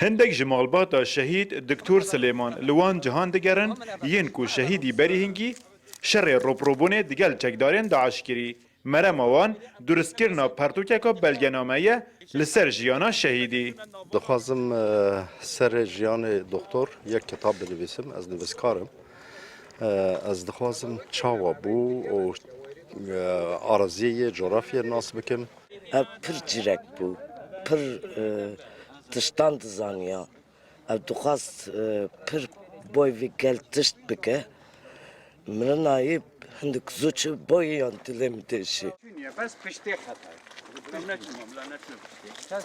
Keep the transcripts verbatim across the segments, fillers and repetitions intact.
Hindek ji malbata şehîd Diktor Silêman li wan cihan digerin, yên ku şehîdî berî hingî şerê roprobûnê digel çekdarên DAIŞ kirî. Merema wan durustkirina pertûkeka belgename ye li ser jiyana şehîdî. Dixwazim, e, ser jiyanê doktor yek kitab binivîsim, ez nivîskar im. E, ez dixwazim çawa bû û, e, araziyê yê, coğrafyê nas bikim. Ev pir cîrek bû, pir, e, tiştan dizaniya. Ev dixwast, e, pir boy vê gel tişt bike. Mirina yê hindik zû çi boyê yan dilê min têşî. Bes piştê xeter. Em neçin, em la neçin piştê.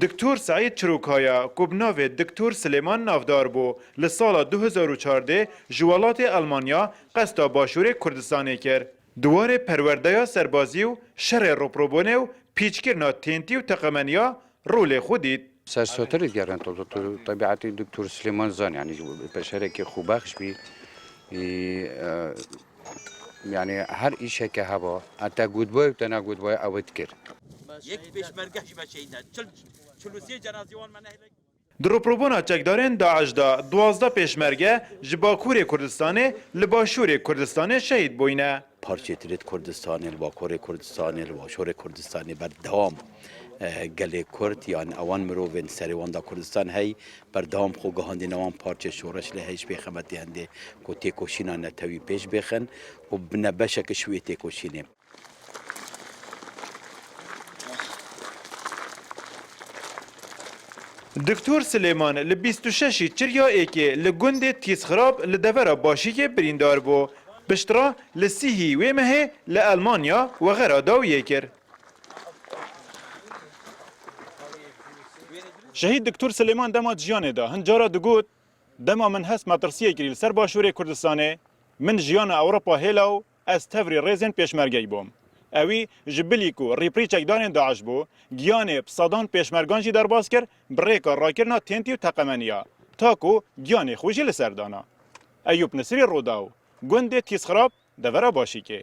Diktor Seîd Çirokaya ku bi navê Diktor Silêman navdar bû, li sala du hezar û çardeh ji welatê Elmanya qesta Başûrê Kurdistanê kir. Di warê perwerdeya serbazî û şerê roprobonê û pîçkirina têntî û teqemeniya rolê xwe dît. Ser sotir digerin, tu, tu, tu tebiatê Doktor Silêman zan, yani peşerekî xwebexş bî. Î, e, yani her îşeke heba, heta gotboy û tena gotboy ew dikir. Yek pêşmerge jî me şehîd e. Çil, çil û sê cenazî wan me nehêle. Di roprobona çekdarên DAIŞ de duwazdeh pêşmerge ji Bakurê Kurdistanê li Başûrê Kurdistanê şehîd bûyne. Parçê dilê Kurdistanê, li Bakurê Kurdistanê, li Başûrê Kurdistanê berdewam, e, gelê Kurd, yan ewan mirovên serê wan da Kurdistan hey, berdewam xwe gihandîne wan parçê şoreş lê hey ji pêxemetê hindê ku têkoşîna netewî pêş bêxin û bine beşek ji wê têkoşînê. Doktor Silêman li bîst û şeşî Çirya Êkê li gundê Tîsxirab li devera Başîkê birîndar bû. Piştre li sîhî wê mehê li Elmanya wexera dawiyê kir. Şehîd Doktor Silêman dema di jiyanê de hin cara digot, dema min hest metirsiyê kirî li ser Başûrê Kurdistanê, min jiyana Ewropa hêla û ez tevrî rêzên pêşmergeyî bûm. Ewî ji bilî ku rîpirî çekdarên DAIŞ bû, giyanê bi sedan pêşmergan jî derbas kir, bi rêka rakirina têntî û teqemeniya, ta ku giyanê xwe jî li ser dana. Eyûp Nisirî Rodaw, gundê Tîsxirab, devera Başîkê.